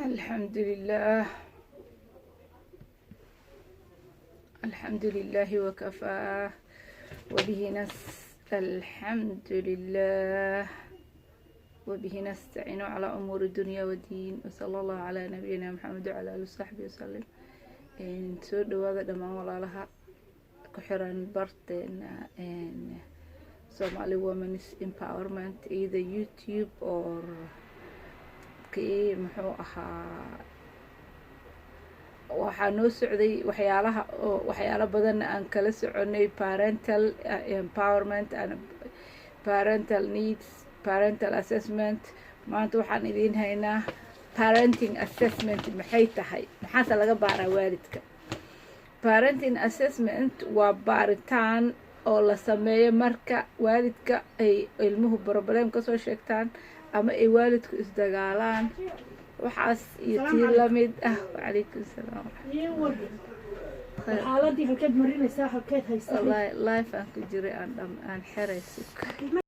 Alxamdu lilah, alxamdu lilahi wakafaa, wabihi nas alxamdu lilah, wabihi nastaciinu calaa umuuri dunya wadiin, wasala allahu calaa nabiyina Maxamed wacala ali wasaxbi wasalim. Soo dhawaada dhammaan walaalaha ku xiran barteena Somali Women's Empowerment, either YouTube or kii muxuu ahaa. Waxaa noo socday waxyaalaha oo waxyaalo badanna aan kala soconay parental empowerment and parental needs, parental assessment. Maanta waxaan idiin haynaa parenting assessment. Maxay tahay? Maxaase laga baaraa waalidka? Parenting assessment waa baaritaan oo la sameeyo marka waalidka ay ilmuhu problem kasoo sheegtaan ama ay waalidku isdagaalaan, waxaas iyo tii lamid ah. Wacalaykum salaam. Xaaladii halkeed marinaysaa? Halkeed haysaa? Wallahi live aan ku jiray, aan dham aan xeray, sug.